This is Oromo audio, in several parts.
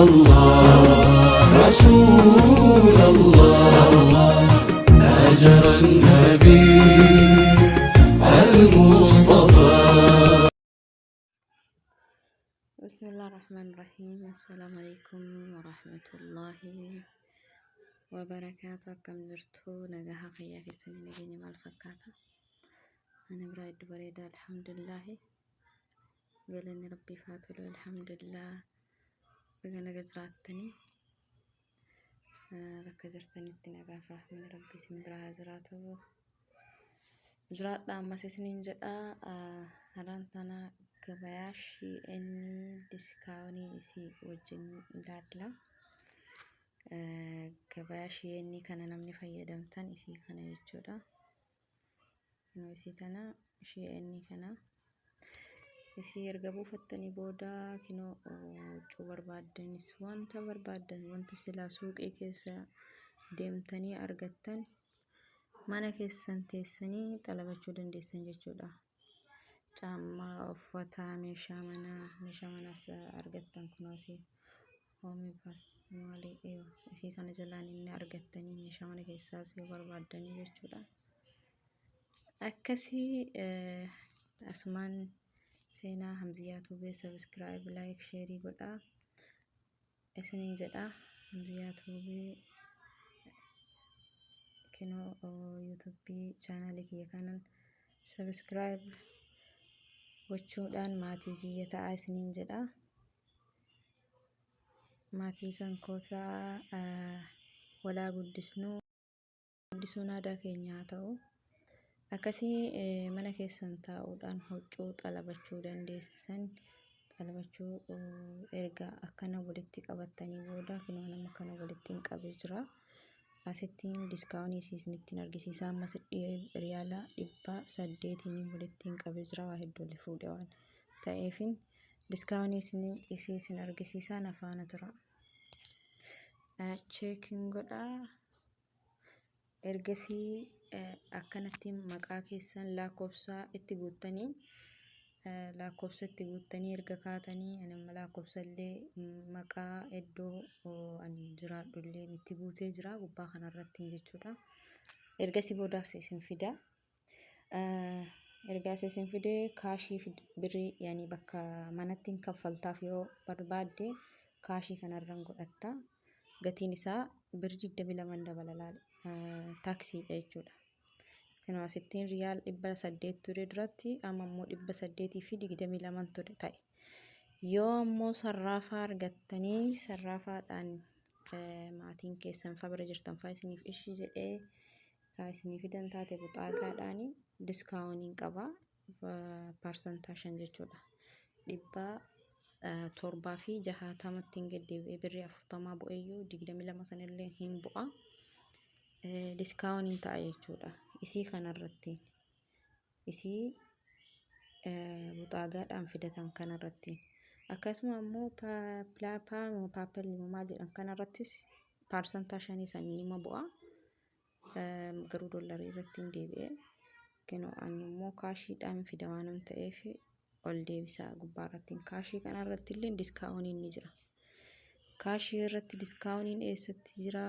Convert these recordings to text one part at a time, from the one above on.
الله رسول الله هاجر النبي المصطفى. بسم الله الرحمن الرحيم. السلام عليكم ورحمة الله وبركاته. Akkam jirtu? Nagaha, fayyaa keessanii? Nageenya maal fakkaata? Ani biraa hedduu bareeda, alhamdulillaahi. Galanni rabbiif haa tolu, alhamdulillah. Baga naga jiraattanii, bakka jirtanitti nagaa fi rahmanni rabbii isin biraa haa jiraatu. Jiraadha ammas isiniin jedha. Har'aan tana gabayaa SHEIN discount isii wajjin ilaalla. Gabayaa SHEIN kana namni fayyadamtan isii kana jechuudha. Kunoo isii tana, SHEIN kana isii erga buufattanii booda, kinoo huccuu barbaaddanis, wanta barbaaddan, wanti silaa suuqii keessa deemtanii argattan mana keessan teessanii xalabachuu dandeessan jechuudha. Caammaa, uffata, meeshaa manaa, meeshaa manaas argattan. Kunoo asii home basket maalii isii kana jalaan inni argattanii meeshaa mana keessaas yoo barbaaddanii jechuudha. Akkasii asumaan seenaa Hamziyaa Tube subscribe, like, share godhaa isiniin jedha. Hamziyaa Tube kinoo YouTube channelii kiyya kanan subscribe gochuudhaan maatii kiyya ta'aa isiniin jedha. Maatii kan kootaa walaa guddisnuu, guddisuun aadaa keenya haa ta'u. Akkasii mana keessan taa'uudhaan huccuu xalabachuu dandeessan. Xalabachuu erga akkana walitti qabattanii booda, kunoo nama kana walitti hin qabee jira. Asittiin discount isinitti argisiisa. Ammas riyaala 800n walitti hin qabee jira. Waa hedduu oli fuudhe waan ta'eefin discount isii isin argisiisaa, na faana tura. Check-in godhaa. Ergasii akkanatti maqaa keessan, lakkoofsa itti guuttanii, lakkoofsa itti guuttanii erga kaatanii, ani amma lakkoofsa illee, maqaa, iddoo ani jiraadhu illee itti guutee jira gubbaa kanarratti jechuudha. Ergasii boodaas isin fida. Ergaas isin fidee cash birrii, yaani bakka manatti kaffaltaaf yoo barbaadde cash kanarran godhatta. Gatiin isaa birrii 22 dabala, laala. Taaksiidha jechuudha. Kanuma asittiin riyaal 800 ture duratti, amma immoo 822 ture ta'e. Yoo ammoo sarraafaa argattanii, sarraafaadhaan maatiin keessan fa bira jirtan fa isiniif ishii jedhee kaa isinii fidan taate, buxaagaadhaan discountiin qaba. 5% jechuudha. 760tti hin gaddeebi'ee birrii 40 bu'eeyyuu, 22 sanillee hin bu'a. Discountiin ta'a jechuudha. Isii kanarratti, isii buxaagaadhaan fidatan kanarratti, akkasuma ammoo PayPal maal jedhan kanarrattis 5% san nima bu'a. Garuu dollarii irratti hin deebi'e. Kinoo ani immoo cashiidhaan fida waan ta'eef ol deebisaa gubbaa irratti. Cash kanarratti illee discountiin ni jira. Cash irratti discountiin eessatti jira?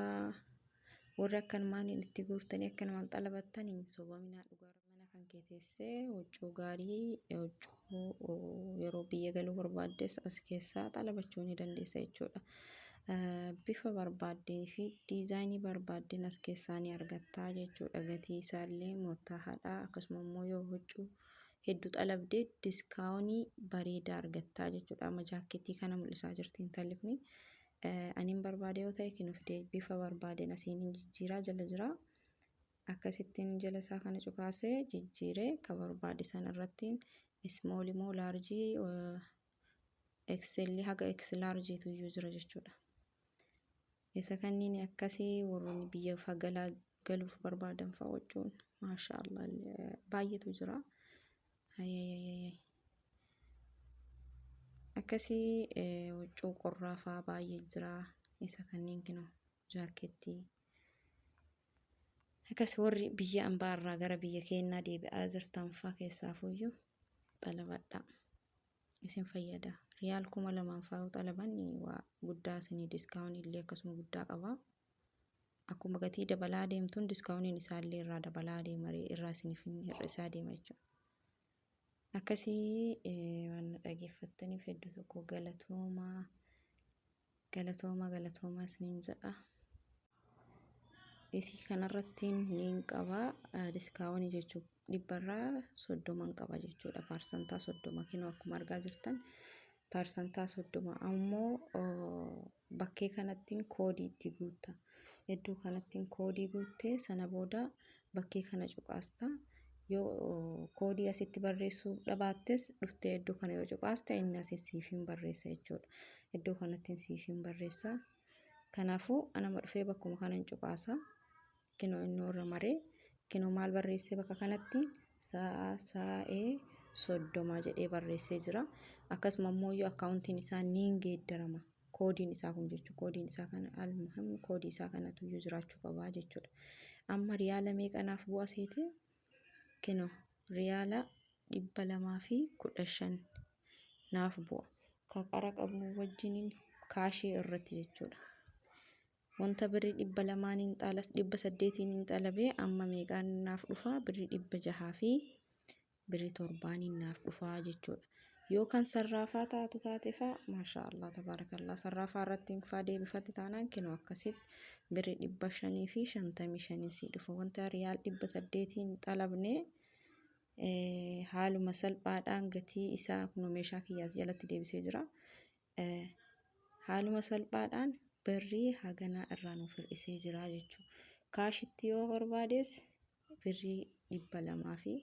Warri akkanumaan itti guurtanii akkanumaan xalabattan hin sobaminaa, dhugaa. Mana kan kee teessee huccuu gaarii, huccuu yeroo biyya galuu barbaaddes as keessaa xalabachuu ni dandeessa jechuudha. Bifa barbaaddee fi design barbaaddeen as keessaa ni argattaa jechuudha. Gatii isaallee murtaa'aadha. Akkasuma immoo yoo huccuu hedduu xalabdee discount bareedaa argattaa jechuudha. Amma jaakkeettii kana mul'isaa jirti intalli kuni. Ani barbaade yoo ta'e kinu fidee bifa barbaadeen asiin hin jijjiiraa jala jira. Akkasittiin jala isaa kana cukaasee jijjiiree ka barbaade sana irratti small moo large, XL haga X largeiitu iyyuu jira jechuudha. Isa kanneen akkasii warroonni biyya fagalaa galuuf barbaadan fa'a huccuun maasha Allah baay'eetu jira. Hayyayyayyay. Akkasii huccuu qorraa fa'aa baay'ee jira. Isa kanneen kinoo jaakkeettii. Akkas warri biyya ambaa irraa gara biyya keenyaa deebi'aa jirtan fa'aa keessaafuyyuu xalabadhaa. Isin fayyada. Riyaal 2000 fa'aa xalaban waa guddaa isinii discount illee akkasuma guddaa qaba. Akkuma gatii dabalaa deemtuun discountiin isaallee irraa dabalaa deema, irraa isiniif hir'isaa deema jechuudha. Akkasii waan dhageeffattaniif hedduu tokko galatoomaa, galatoomaa, galatoomaa isiniin jedha. Isii kanarratti niin qaba discount jechuudha. 30% qaba jechuudha. 30% kinoo akkuma argaa jirtan 30% ammoo bakkee kanattiin koodii itti guutta. Iddoo kanattiin koodii guuttee sana booda bakkee kana cuqaasta. Yoo koodii asitti barreessuu dhabaattes dhuftee iddoo kana yoo cuqaaste inni asitti siif hin barreessa jechuudha. Iddoo kanattiin siif hin barreessa. Kanaafuu anama dhufee bakkuma kanan cuqaasa. Kinoo inni irra maree kinoo maal barreessee bakka kanatti saa'ee 30 jedhee barreessee jira. Akkasuma immoo yoo accountiin isaa niin geeddarama. Koodiin isaa kun jechuudha. Koodiin isaa kana almuhim koodii isaa kanatu iyyuu jiraachuu qabaa jechuudha. Amma riyaala meeqanaaf bu'a seete? Kinoo riyaala 215 naaf bu'a. Ka qara qabu wajjiniin kaashii irratti jechuudha. Wanta birrii 200n hin xaalas 800n hin xalabee amma meeqaan naaf dhufa? Birrii 600 fi birrii 7niin naaf dhufaa jechuudha. Yoo kan sarraafaa taatu taate faa, maashaa Allah tabaarakallah, sarraafaa irratti faa deebifatti taanaan kinoo akkasitti birrii 555n sii dhufa. Wanta riyaal 800n xalabnee haaluma salphaadhaan gatii isaa kunoo meeshaa kiyyaas jalatti deebisee jira. Haaluma salphaadhaan birrii haganaa irraa nuuf hir'isee jira jechuudha. Kaashitti yoo barbaades birrii 200 fi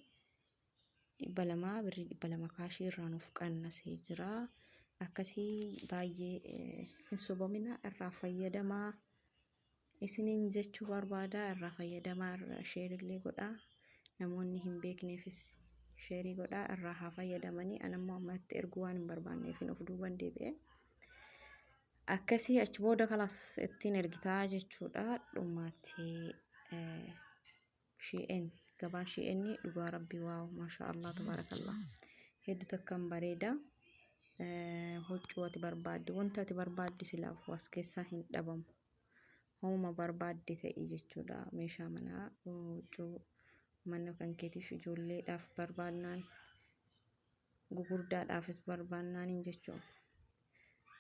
200, birrii 200 kaashii irraa nuuf qannasee jira. Akkasii baay'ee hin sobamina, irraa fayyadamaa isiniin jechuu barbaada. Irraa fayyadamaa, irraa shareillee godhaa. Namoonni hin beekneefis share godhaa, irraa haa fayyadamanii. Anammoo ammatti erguu waan hin barbaanneef of duuban deebi'e. Akkasii achi booda kalaas ittiin ergitaa jechuudha. Dhumaatti Shein, gabaan Shein dhugaa rabbii, wow, maashaa Allah tabaarakallah, hedduu takkan bareeda. Huccuu ati barbaadde, wanta ati barbaadde silaaf as keessaa hin dhabamu. Homuma barbaadde ta'ii jechuudha. Meeshaa manaa, huccuu mana kan keetiif, ijoolleedhaaf barbaadnaan, gugurdaadhaafis barbaadnaaniin jechuudha.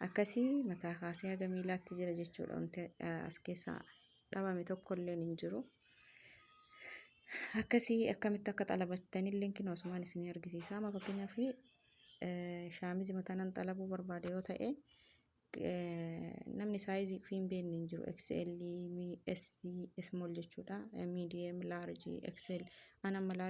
Akkasii mataa kaasee haga miilaatti jira jechuudha. Wanti as keessaa dhabame tokkolleen hin jiru. Akkasii akkamitti akka xalabattanillee kinoo asumaan isinii argisiisa. Amma fakkeenyaaf shaamizii mataa nan xalabuu barbaade yoo ta'e, namni size ofii hin beekne hin jiru. XL, S, small jechuudha. Medium, large, XL. An amma large